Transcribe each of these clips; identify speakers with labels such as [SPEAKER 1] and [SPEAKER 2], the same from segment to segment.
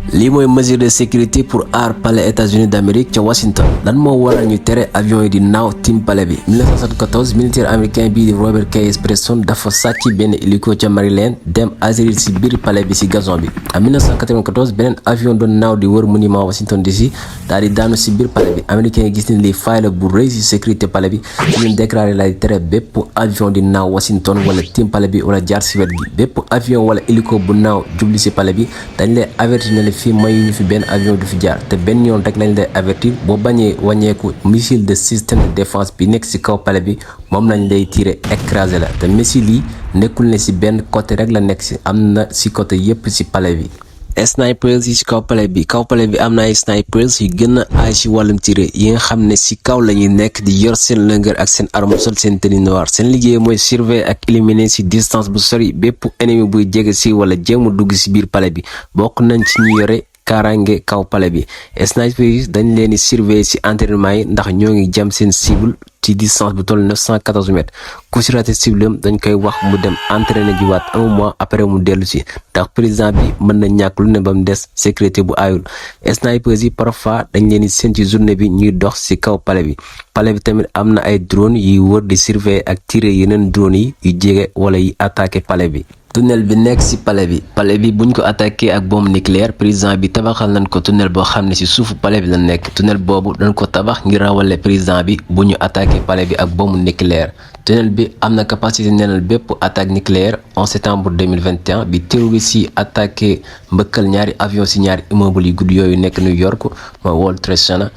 [SPEAKER 1] lii mooy mesure de sécurité pour aar palais États-Unis d'Amérique ca Washington. lan moo waral ñu tere avion yi di naaw tiim palais bi. 1974 militaire américain bii di Robert K. Preston dafa sàcc benn hélico ca Maryland dem atterrir ci biir palais bi ci gazon bi. en 1994 beneen avion doon naaw di wër monument Washington DC daal di daanu ci biir palais bi. américain yi gis ni lii faay la bu rëy ci sécurité palais bi ci ñu déclaré lay tere bépp avion di naaw Washington wala tiim palais bi wala jaar ci wet gi. bépp avion wala hélico bu naaw jubli ci palais bi dañ lay avertir ne fii mayuñu fi benn avion du fi jaar te benn yoon rek lañ lay avertir boo bañee wàññeeku missile de système de défense bi nekk ci kaw palais bi moom lañ lay tirer écrasé la te missile yi nekkul ne ci benn côté rek la nekk ci am na ci côté yépp ci palais bi. snipers yi ci kaw palais bi am na ay snipers yu gën a aay ci wàllum tiré yi nga xam ne ci kaw la ñuy nekk di yor seen lëngër ak seen arme sol seen tenue noire seen liggéey mooy surveiller ak éliminer ci distance bu sori bépp ennemi buy jege ci wala jéem a dugg ci biir palais bi bokk nañ ci ñu yore kaaraange kaw palais bi. snipers yi dañ leen di surveiller ci entraînement yi ndax ñoo ngi jam seen cible ci distance bu toll 914 mètres ku ci raté cible am dañ koy wax mu dem entraîner jiwaat 1 mois après mu dellu ci ndax président bi mën na ñàkk lu ne ba mu des sécurité bu aayul. snipers yi parfois dañ leen di seen ci journée bi ñuy dox ci kaw palais bi tamit am na ay drone yiy wër di surveiller ak tirer yeneen drone yi yu jege wala yi attaquer palais bi. tunnel bi nekk ci palais bi buñ ko attaqué ak bombe nucléaire président bi tabaxal nañ ko tunnel boo xam ne ci suufu palais bi la nekk tunnel boobu dañ ko tabax ngir rawale président bi bu ñu attaqué palais bi ak bombe nucléaire. tunnel bi am na capacité neenal bépp attaque nucléaire en septembre 2021 bi terroriste yi attaqué mbëkkal ñaari avion ci ñaari immeuble yu gudd yooyu nekk New York mooy World Trade Center.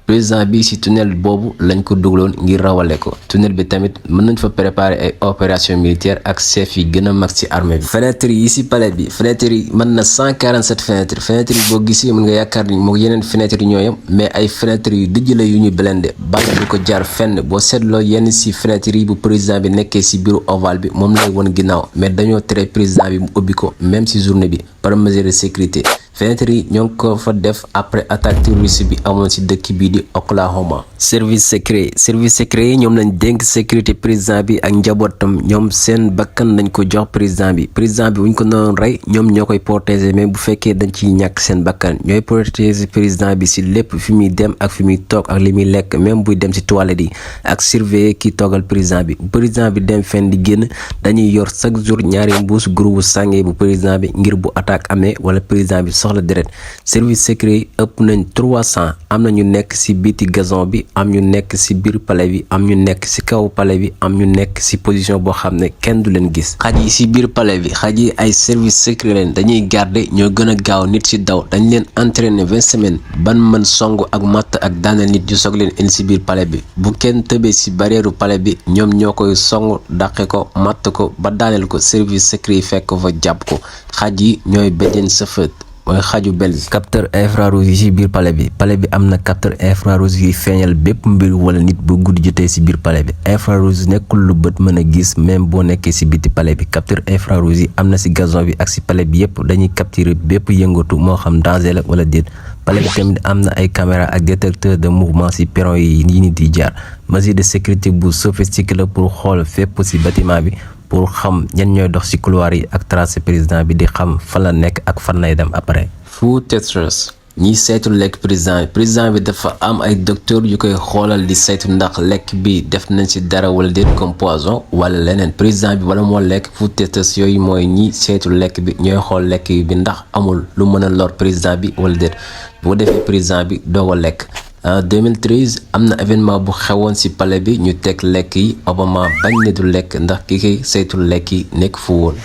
[SPEAKER 1] président bi ci tunnel boobu lañ ko dugaloon ngir rawale ko tunnel bi tamit mën nañ fa préparer ay opération militaire ak chef yi gën a mag ci armée bi. fenêtre yi ci palais bi fenêtre yi mën na 147 fenêtre yi boo gisee mën nga yaakaar ni moo yeneen fenêtre yi ñooyam mais ay fenêtre yu dijj la yu ñu blindé bal du ko jaar fenn boo seetloo yenn ci fenêtre yi bu président bi nekkee ci bureau ovale bi moom lay won ginnaaw mais dañoo tere président bi mu ubbi ko même ci journée bi par mesure de sécurité. fenêtre yi ñoo ngi ko fa def après attaque terroriste bi amoon ci dëkk bii di Oklahoma. service secret yi ñoom lañ dénk sécurité président bi ak njabootam ñoom seen bakkan lañ ko jox président bi buñ ko doon rey ñoom ñoo koy protéger mais bu fekkee dañ ciy ñàkk seen bakkan ñooy protéger président bi ci lépp fi muy dem ak fi muy toog ak li muy lekk même buy dem ci toilette yi ak surveiller ki toogal président bi bu président bi dem fenn di génn dañuy yor chaque jour ñaari mbuus groupe sànge bu président bi ngir bu attaque amee wala président bi soxla deret. service secret yi ëpp nañ 300 am na ñu nekk ci biti gazon bi am ñu nekk ci biir palais bi am ñu nekk ci kaw palais bi am ñu nekk ci position boo xam ne kenn du leen gis. xaj yi ci biir palais bi xaj yi ay service secret leen dañuy garder ñoo gën a gaaw nit ci daw dañ leen entraîner 20 semaines ban mën song ak matt ak daaneel nit yu soog leen indi ci biir palais bi bu kenn tëbee ci barrière palais bi ñoom ñoo koy song dàqe ko matt ko ba daaneel ko service secret yi fekk fa jàpp ko xaj yi ñooy béjjén sa fët mooy xaju belge. capteur infrarouge yi ci biir palais bi am na capteur infrarouge yi feeñal bépp mbir wala nit bu guddi jotee ci biir palais bi infrarouge nekkul lu bët mën a gis même boo nekkee ci biti palais bi capteur infrarouge yi am na ci gazon bi ak ci palais bi yépp dañuy capturer bépp yëngatu moo xam danger la wala déet. palais bi tamit am na ay caméra ak détecteur de mouvement ci perron yi nit di jaar mesure de sécurité bu sophistiqué la pour xool fépp ci bâtiment bi pour xam ñan ñooy dox ci couloir yi ak tracer président bi di xam fan la nekk ak fan lay dem après. food testers ñiy saytu lekk président bi dafa am ay docteur yu koy xoolal di saytu ndax lekk bi def nañ ci dara wala déet comme poison wala leneen président bi wala moo lekk food testers yooyu mooy ñi saytu lekk bi ñooy xool lekk bi ndax amul lu mën a lor président bi wala déet boo defee président bi doog a lekk. en 2013 am na événement bu xewoon ci palais bi ñu teg lekk yi Obama bañ ne du lekk ndax ki koy saytul lekk yi nekk fu woon.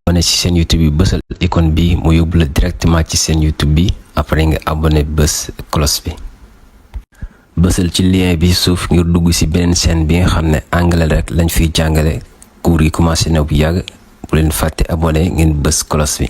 [SPEAKER 1] abonné ci seen YouTube bi bësal icône bi mu yóbbu la directement ci seen YouTube bi après nga abonné bës cloche bi bësal ci lien bi suuf ngir dugg ci beneen chaîne bi nga xam ne anglais rek lañ fiy jàngale cours yi commencé na bu yàgg bu leen fàtte abonné ngeen bës cloche bi.